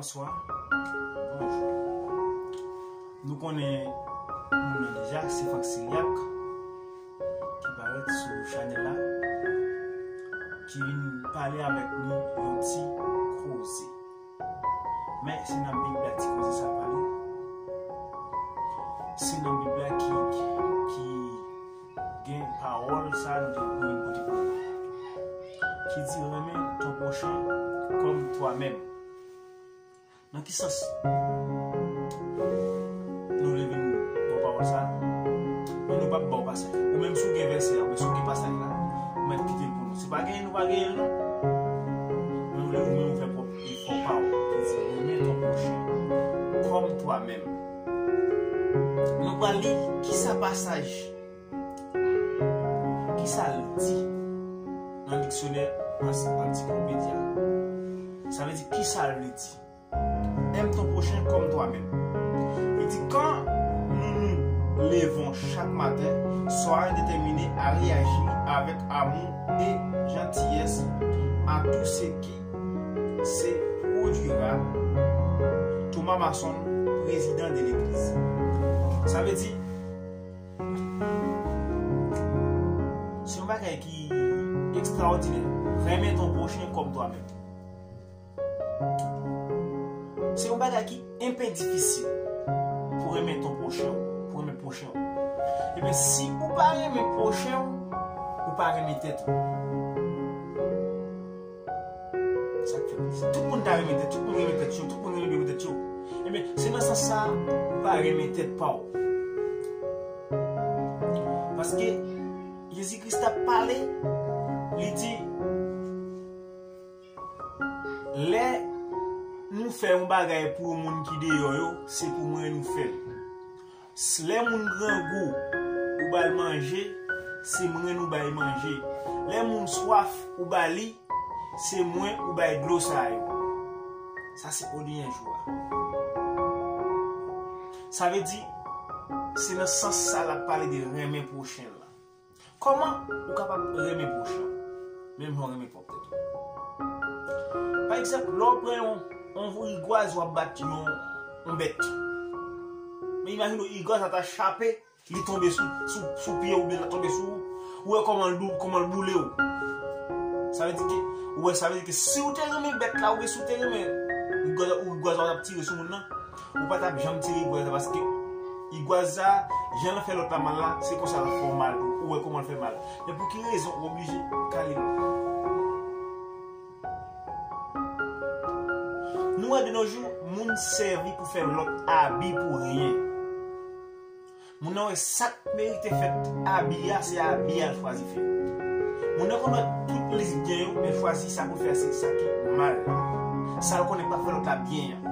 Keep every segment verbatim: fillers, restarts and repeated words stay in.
Bonswa. Bonjou. Nou konnen moun nan deja, se Franck Cyriaque ki parèt sou chanèl la, ki vin pale avèk nou yon ti koze. Men se nan Bib la ti koze sa pale. Se nan Bib la ki, ki gen pawòl sa nou te pou vin pote pou nou. Ki di renmen ton pwochen kòm twa menm. Nan ki sans nou vle vin ba w pawòl sa? Men nou p ap ba w pasaj la. Ou menm si w gen vèsè a, oubyen si w gen pasaj la, ou mèt kite l pou nou. Se pa genyen nou pa genyen l non. Men ou vle ou menm ou fè pwòp efò pa w. Ki di renmen ton pwochen kòm twa menm. Nou pral li kisa pasaj, kisa l di nan diksyonè ans-, ansiklopedi a. Sa vle di kisa l vle di. Aime ton prochain comme toi-même. Il dit, quand nous nous levons chaque matin, soyons déterminés à réagir avec amour et gentillesse à tout ce qui se produira. Thomas Mason, président de l'Église. Sa vle di, se yon bagay ki ekstraòdinè. Renmen ton pwochen kòm twa menm. Se yon bagay ki enpe difisil pou renmen ton pwochen w, pou renmen pwochen w. Ebyen, si ou pa renmen pwochen w, ou pa renmen tèt ou. Sa k fè plis. Tout moun ta renmen tèt, tout moun renmen tèt yo, tout moun renmen byen pou tèt yo. Ebyen, se nan sans sa, ou pa renmen tèt pa w. Paske Jezi Kris t ap pale, li di, lè nou fè yon bagay pou moun ki deyò yo, se pou mwen nou fè l. S-, lè moun grangou, ou ba l manje, se mwen nou bay manje. Lè moun swaf, ou ba li, se mwen ou bay dlo sa yo. Sa se òdinè jou a. Sa vle di, se nan sans sa l ap pale de renmen pwochen l la. Kòman ou kapab renmen pwochen w, menm jan w renmen pwòp tèt ou? Pa egzanp, lè w pran yon, yon rigwaz, w ap bat yon, yon bèt. Men imajine w, rigwaz la ta chape, li tonbe sou, sou, sou pye w, oubyen l tonbe sou ou, ou wè kòman l dou-, kòman l boule w. Sa vle di ke, ou wè, sa vle di ke si w te renmen bèt la, oubyen si w te renmen rigwaz, rigwaz la w t ap tire sou moun nan, ou pa t ap janm tire rigwaz la, paske rigwaz sa, jan l fè lòt la mal la, se konsa l ap fè w mal tou. Ou wè kòman l fè mal. Men pou ki rezon ou oblije kale lòt la? Nou wè de nos jours, moun sèvi pou fè lòt abi pou ryen. Moun nan wè sa k merite fèt abi a, se abi a l chwazi fè. Moun nan konn wè tout lis byen yo, men chwazi sa pou l fè, se sa ki mal la. Sa l konnen k pa fè lòt la byen an.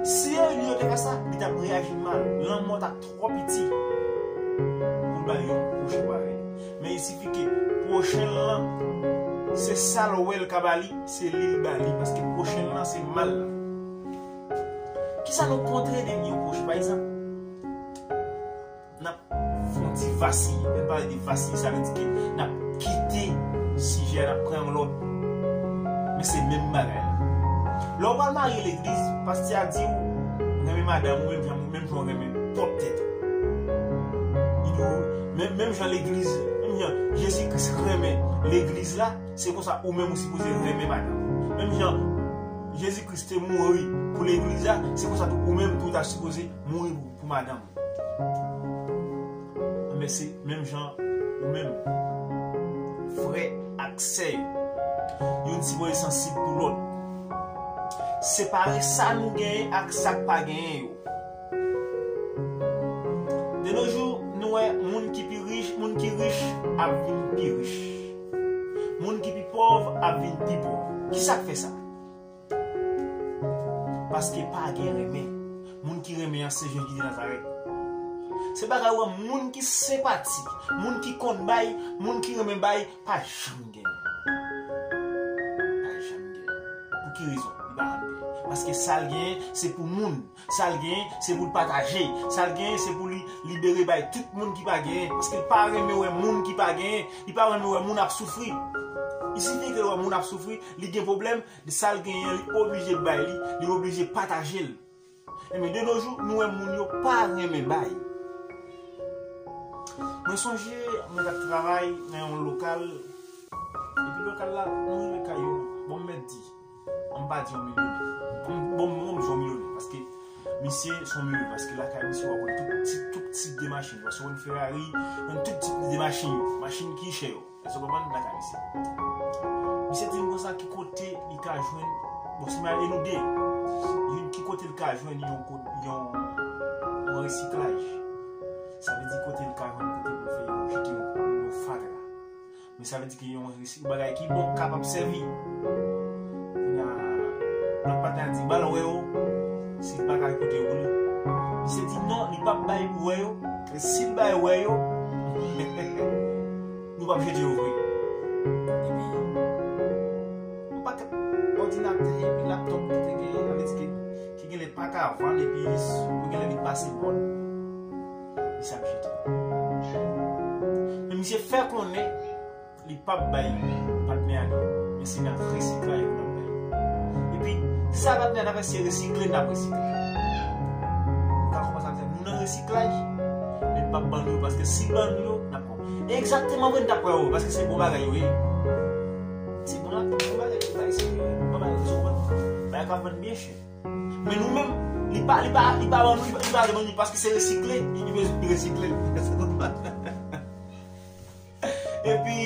Si Eli yo te fè sa, li t ap reyaji mal. Lanmò t ap twò piti pou l ba li yon pwochen parèy. Men il suffit ke pwochen l lan, se sa l wè l ka ba li, se li l ba li, paske pwochen l lan se mal la. Kisa nou kontre de yon pwochen? Pa egzanp, n ap fè yon ti vasiye. Lè n pale de vasiye, sa vle di ke n ap kite sijè a, n ap pran yon lòt. Men se menm bagay la. Lè w pral marye legliz, pastè a di w renmen madanm ou menm jan, menm jan w renmen pwòp tèt ou. Li di w, men, menm jan legliz, menm jan Jezi Kris renmen legliz la, se konsa ou menm ou sipoze renmen madanm ou. Menm jan Jezi Kris te mouri pou legliz la, se konsa tou ou menm tou w ta sipoze mouri pou, pou madanm ou. Enben, se menm jan ou menm. Frè ak sè yo, youn sipoze sansib pou lòt. Separe sa nou genyen ak sa k pa genyen yo. De nos jours, nou wè moun ki pi rich, moun ki rich ap vin pi rich. Moun ki pi pòv ap vin pi pòv. Kisa k fè sa? Paske pa gen renmen. Moun ki renmen an se Jezi de Nazarèt. Se bagay ou wè moun ki senpatik, moun ki konn bay, moun ki renmen bay, pa janm genyen. Pa janm genyen. Pou ki rezon? Li pa janm genyen. Paske sa l genyen, se pou moun. Sa l genyen, se pou l pataje. Sa l genyen, se pou li libere bay tout moun ki pa genyen. Paske l pa renmen wè moun ki pa genyen. Li pa renmen wè moun ap soufri. Li sifi ke lè moun ap soufri, li gen pwoblèm, sa l genyen, li oblije bay li, li oblije pataje l. Ebyen, de nos jours, nou wè moun yo pa renmen bay. Mwen sonje, mwen t ap travay nan yon lokal, epi lokal la, nou rive kay yo, bon, m mèt di, m pa di yon milyonè. Bon, bon, bon, m di yon milyonè, paske misye se yon milyonè, paske lakay misye w ap wè tout tip, tout tip de machin, paske w wè Ferrari, w wè tout tip de machin yo, machin ki chè yo. Èske w konprann? Lakay misye. Misye di m konsa ki kote li ka jwenn, bon, si m ale nou de, youn ki kote li ka jwenn yon, yon, yon resiklaj. Sa vle di kote li ka jwenn kote pou l fè yon, jete yon, yon fatra. Men sa vle di ke yon resi-, bagay ki bon kapab sèvi. Kounye a, lòt patnè a di, ba l wè yo, si l pa ka kote yo pou li. Misye di non, li p ap bay pou wè yo. E si l bay wè yo, nou p ap jete yo vre. Epi, yon pakèt òdinatè epi laptòp ki te genyen, sa vle di ke, ki genlè pa ka vann, epi yo genlè vin pase mòd. Misye ap jete. Men misye fè konnen li p ap bay patnè a li, men se nan resiklaj pou l ap bay. Epi, sa patnè a t ap fè, se resikle n ap resikle. Ou ka konprann sa m di a? Nou nan resiklaj, men n p ap ban nou yo, paske si l ban nou yo, n ap pran. Egzakteman vre, n t ap pran yo, paske se bon bagay yo ye. Se bon la, bon bagay yo bay, se bon bagay yo, se bon bagay yo, bay k ap vann byen chè. Men nou menm, li pa, li pa, li pa ban nou, li pa, li pa ban nou, paske se resikle, li, li bezwen resikle. Epi,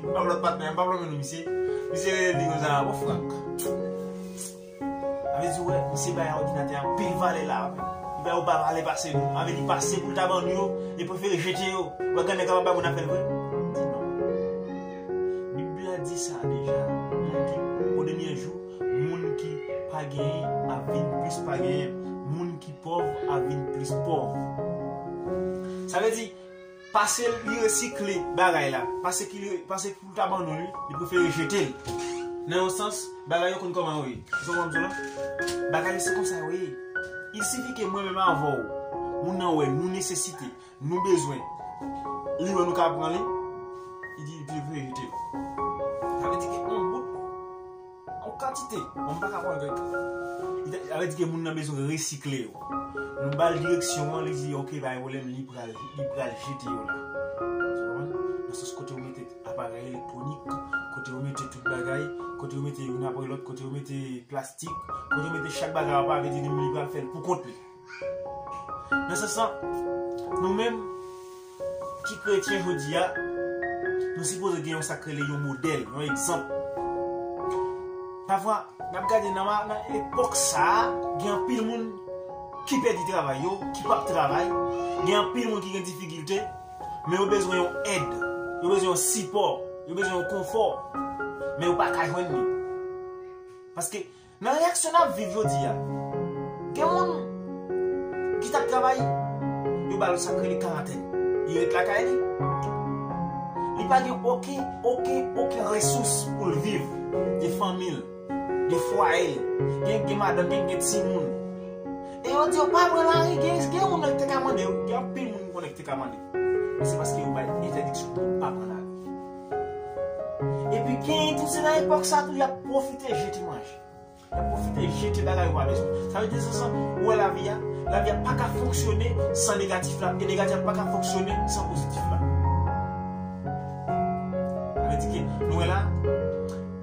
m p ap lòt patnè, m p ap lòt menm misye. Misye rele li konsa, bon, Frank. Sa vle di, wè, misye bay òdinatè anpil valè la, wè. Li bay yo pa valè pase nou. Sa vle di pase pou l ta ban nou yo, li prefere jete yo. Wè, grann nèg kapab bay moun afè l vre. M di non. Bib la di sa deja. Moun ki, o dènye jou, moun ki pa genyen ap vin plis pa genyen. Moun ki pòv ap vin plis pòv. Sa vle di, pase li resikle bagay la. Pase ki li, pase pou l ta ban nou li, li prefere jete l. Nan yon sans, bagay yo konn kòman yo ye. Ou konprann sa m di w la? Bagay yo se konsa yo ye. Il sifi ke mwen menm avè w, moun nan wè nou nesesite, nou bezwen, li wè nou ka pran li, li di li prefere jete l. Sa vle di ke yon bout yon kantite, bon, m pa ka konn. Li te, sa vle di ke moun nan bezwen resikle yo. Nou ba l direksyon an, li di, ok, pa gen pwoblèm, li pral, li pral jete yo la. Ou konprann? Nan sans kote yo mete aparèy elektwonik, kote yo mete tout bagay, kote yo mete youn apre lòt, kote yo mete plastik, kote yo mete chak bagay apa, vle di li, li pral fè l pou kont li. Nan sans sa, nou menm ki kretyen jodi a, nou sipoze gen yon sa k rele yon modèl, yon egzanp. Pafwa, n ap gade nan ma-, nan epòk sa a, gen anpil moun ki pèdi travay yo, ki p ap travay, gen anpil moun ki gen difikilte, men yo bezwen yon èd, yo bezwen yon sipò, yo bezwen yon konfò, men yo pa ka jwenn li. Paske nan reyaksyon n ap viv jodi a, gen moun ki t ap travay, yo ba l sa k rele karantèn. Li ret lakay li. Li pa gen okenn, okenn, okenn resous pou l viv, de fanmi l, de fwaye l. Gen, gen madanm, gen, gen timoun. E yo di yo pa pran lari, gen, gen moun ki te ka mande, gen anpil moun m konnen ki te ka mande. Men se paske yo bay entèdiksyon pou yo pa pran lari. Epi gen tou, se nan epòk sa tou, y ap pwofite jete manje. Y ap pwofite jete bagay yo pa bezwen. Sa vle di, san, san, ou wè lavi a, lavi a pa ka fonksyone san negatif la, e negatif la pa ka fonksyone san pozitif la. Sa vle di ke, nou wè la,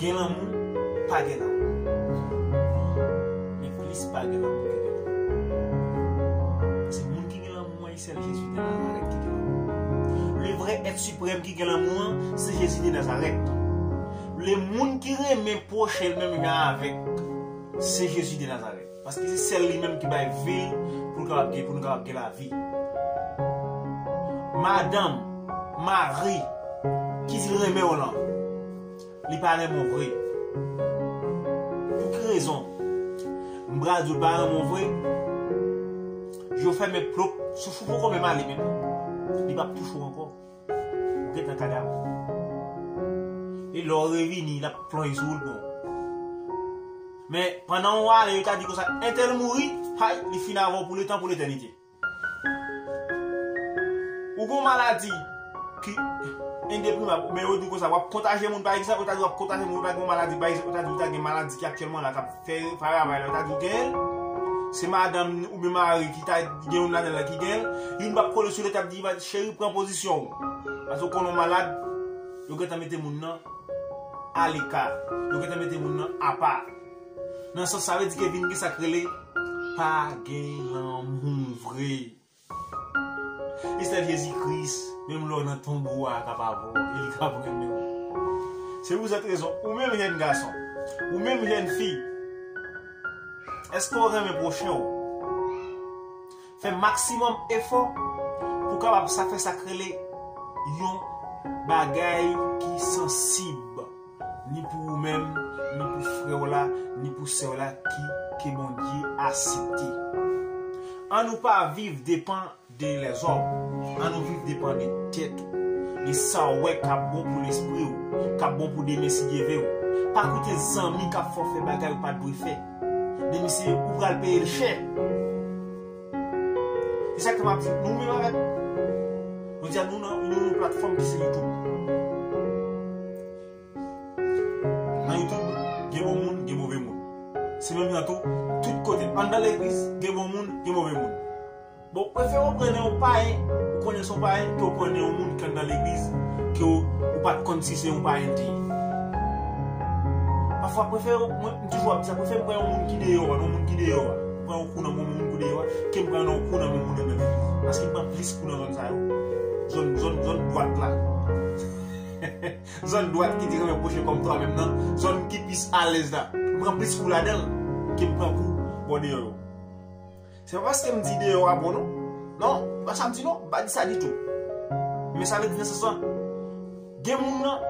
gen lanmou, pa gen lanmou. Men plis pa gen lanmou ke gen lanmou. Paske moun ki gen lanmou an, e sèl Jezi de Nazarèt ki gen lanmou. Le vrè èt siprèm ki gen lanmou an, se Jezi de Nazarèt. Le moun ki renmen pwochen l menm jan avèk, se Jezi de Nazarèt. Paske se sèl li menm ki bay vi l pou l kapab gen, pou nou kapab gen lavi. Madanm, mari, ki di l renmen w lan, li pa renmen w vre. Pou ki rezon? M pral di w pa renmen w vre. Je w fèmen plop, souf ou poko menm ale menm. Li p ap touche w ankò. Ou gentan kadav. E lè w revini, l ap plonje sou ou l bon. Men, pandan w ale, yo ta di konsa, entèl mouri, hay, li fin avè w pou letan, pou letènite. Ou gon maladi ki Gen deprime, men yo di w konsa, w ap kontajye moun, pa egzanp, yo ta di w ap kontajye moun, ou ta gen yon maladi, pa egzanp, yo ta di w ta gen maladi ki aktyèlman la, k ap fè travay la, yo ta di w gen l, se madanm ou byen mari ki ta gen youn ladan l la ki gen l, youn p ap kole sou lòt, ap di, "Cheri, pran pozisyon w." Paske w konnen w malad, yo gentan mete moun nan aleka, yo gentan mete moun nan apa. Nan sans sa vle di ke vin gen sa k rele pa gen lanmou vre. E sèl Jezi Kris, menm lè w nan tonbo a, ka pa vò, e li ka renmen w. Se pou sèt rezon, ou menm jèn gason, ou menm jèn fi, èske w renmen pwochen w? Fè maksimòm efò pou w kapab sa fè sa k rele yon bagay ki sansib, ni pou ou menm, ni pou frè w la, ni pou sè w la ki ke Bondye aksepte. Ann nou pa viv depan de lèzòm. Ann nou viv depan de tèt ou, de sa w wè k ap bon pou lespri w, k ap bon pou demen si Dye ve w. Pa koute zanmi k ap fè w fè bagay ou pa t dwe fè. Demen si ou pral peye l chè. Se sa k fè m ap di nou menm avèk, jodi a nou nan yon platfòm ki se YouTube. Nan YouTube, gen bon moun, gen move moun. Se menm jan tou, tout kote. Anndan legliz, gen bon moun, gen move moun. Bon, prefere w pran nan yon payen, ou konnen se yon payen, ke w pran nan yon moun ki anndan legliz, ke w, ou pa t konn si se yon payen l te ye. Pafwa, prefere, mwen, m toujou ap di sa, prefere m pran yon moun ki deyò a, nan yon moun ki deyò a. M pran yon kou nan yon moun ki deyò a, ke m pran yon kou nan yon moun anndan legliz. Paske m pran plis kou nan zòn sa yo. Zòn, zòn, zòn dwat la. Zòn dwat ki te renmen pwoche kòm twa menm nan, zòn ki plis alèz la. M pran plis kou ladan l ke m pran kou bò deyò yo. Se pa paske m di deyò a bon non. Non, pa sa m di non, m pa di sa ditou. Men sa vle di nan sans lan, gen moun nan,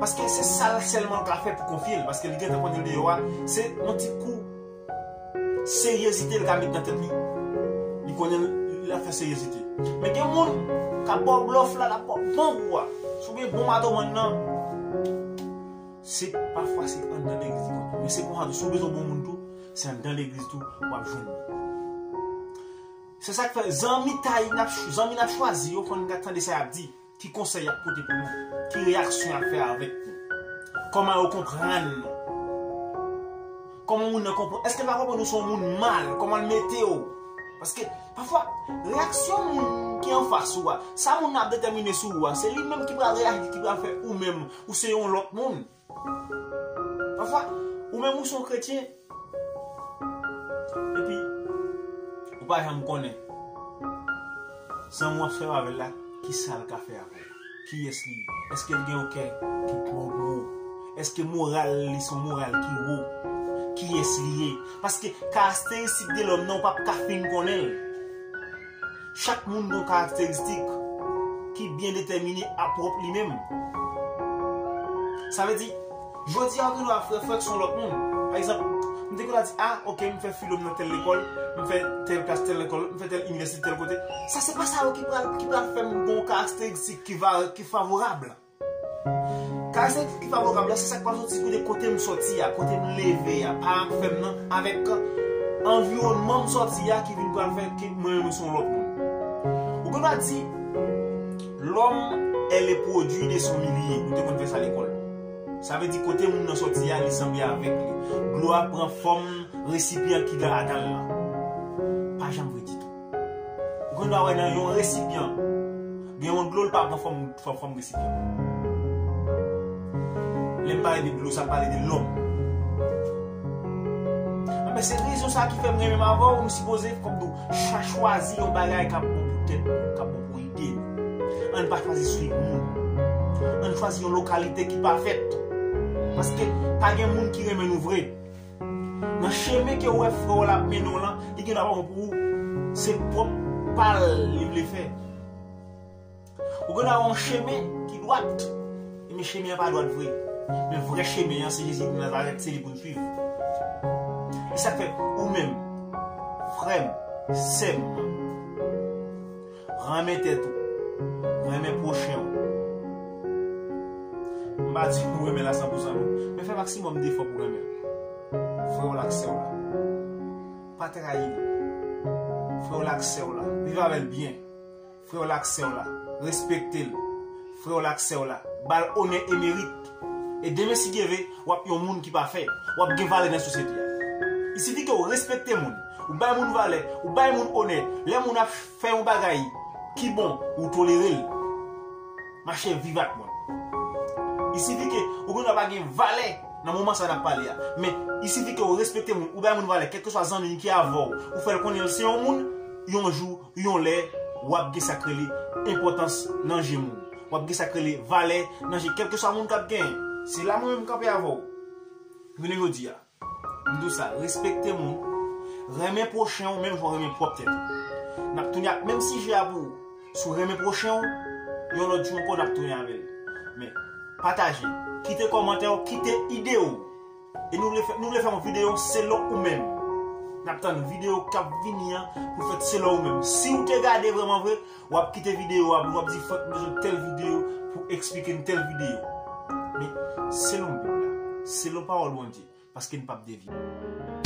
paske se sa l sèlman l ka fè pou konfye l, paske li gentan konnen l deyò a, se yon ti kou seryezite l ka met nan tèt li. Li konnen l ap fè seryezite. Men gen moun k ap ba w blòf la, l ap ba w bon kou a. Si w gen bon matomann nan, se pafwa se anndan legliz li konn. Men se konsa tou, si w bezwen bon moun tou, se anndan legliz tou w ap jwenn li. Se sa k fè zanmi tay n ap, zanmi n ap chwazi yo, fò n gad tande sa y ap di. Ki konsèy y ap pote pou nou? Ki reyaksyon y ap fè avèk nou? Kòman yo konprann nou? Kòman moun nan konprann? Èske l pa konprann ou se yon moun mal? Kòman l mete w? Paske, pafwa, reyaksyon moun ki anfas ou a, sa moun nan ap detèmine sou ou a, se li menm ki pral reyaji, ki pral fè ou menm, ou se yon lòt moun. Pafwa, ou menm ou se yon kretyen, epi ou pa janm konnen zanmi w ap sèvi avè l la, ki sa l ka fè avè w? Kiyès li ye? Èske l gen yon kè ki twò gwo? Èske moral li se yon moral ki wo? Kiyès li ye? Paske karakteristik de lòm nan, ou p ap ka fin konnen l. Chak moun gen yon karakteristik ki byen detèmine a pwòp li menm. Sa vle di, jodi a, ou gen dwa frè, frè k se yon lòt moun. Pa egzanp, m te gen dwa di, a, oke, m fè filo m nan tèl lekòl, m fè tèl klas tèl lekòl, m fè tèl inivèsite tèl kote. Sa se pa sa yo ki pral, ki pral fè m gen yon karakteristik ki va, ki favorab. Karakteristik ki favorab la, se sa k pral soti de kote m soti a, kote m leve a, paran k fè m nan, avèk anviwònman m soti a ki vin pral fè ke mwen menm se yon lòt moun. Ou gen dwa di, l'homme est le produit de son milieu. Nou te konn fè sa lekòl. Sa vle di kote moun nan soti a, li sanble avèk li. Dlo a pran fòm resipyan ki ladan l lan. Pa janm vre ditou. Ou konn wè nan yon resipyan, gen yon dlo, l pa pran fòm, fòm, fòm resipyan. Lè m pale de dlo, sa m pale de lòm. Anben, se rezon sa ki fè m renmen m avè w, nou sipoze, kòm di w, cha-, chwazi yon bagay k ap bon pou tèt nou, k ap bon pou ide nou. Ann pa chwazi swiv moun. Ann chwazi yon lokalite ki pafèt. Paske pa gen moun ki renmen nou vre. Nan chemen ke w wè frè w la ap mennen w lan, li gen dwa pa bon pou ou. Se pwòp pa l li vle fè. Ou gen dwa wè yon chemen ki dwat, men chemen an pa dwat vre. Men vrè chemen an, se Jezi de Nazarèt, se li pou n swiv. E sa k fè, ou menm, frè m, sè m, renmen tèt ou, renmen pwochen w. M pa di pou renmen l a san pou san non, men fè maksimòm defò pou renmen l. Frè w la ak sè w la. Pa trayi li. Frè w la ak sè w la. Viv avè l byen. Frè w la ak sè w la. Respekte l. Frè w la ak sè w la, ba l onè e merit. E demen, si Dye vle, w ap yon moun ki pafè. W ap gen valè nan sosyete a. Il sifi ke w respekte moun, ou bay moun valè, ou bay moun onè. Lè moun ap fè yon bagay ki bon, ou tolere l. Mache viv ak moun. Il sifi ke ou gen dwa pa gen valè nan moman sa n ap pale a. Men, il sifi ke ou respekte moun, ou bay moun valè, kèlkeswa zanmi ki avè w, ou fè l konnen l se yon moun, yon jou, yon lè, w ap gen sa k rele enpòtans nan je moun. W ap gen sa k rele valè nan je kèlkeswa moun k ap genyen. Se la mwen menm m kanpe avè w. Jounen jodi a, m di w sa, respekte moun, renmen pwochen w menm jan w renmen pwòp tèt ou. N ap tounen ak menm sijè a pou ou. Si w renmen pwochen w, yon lòt jou ankò n ap tounen avè l. Men, pataje, kite kòmantè w, kite ide w. E nou vle fè, nou vle fè yon videyo selon ou menm. N ap tann videyo k ap vini an pou fèt selon ou menm. Si w te gade vrèman vre, w ap kite videyo a, w ap di, "Frè, m bezwen tèl videyo pou eksplike n tèl videyo." Men, selon Bib la, selon pawòl Bondye, paske n p ap devye.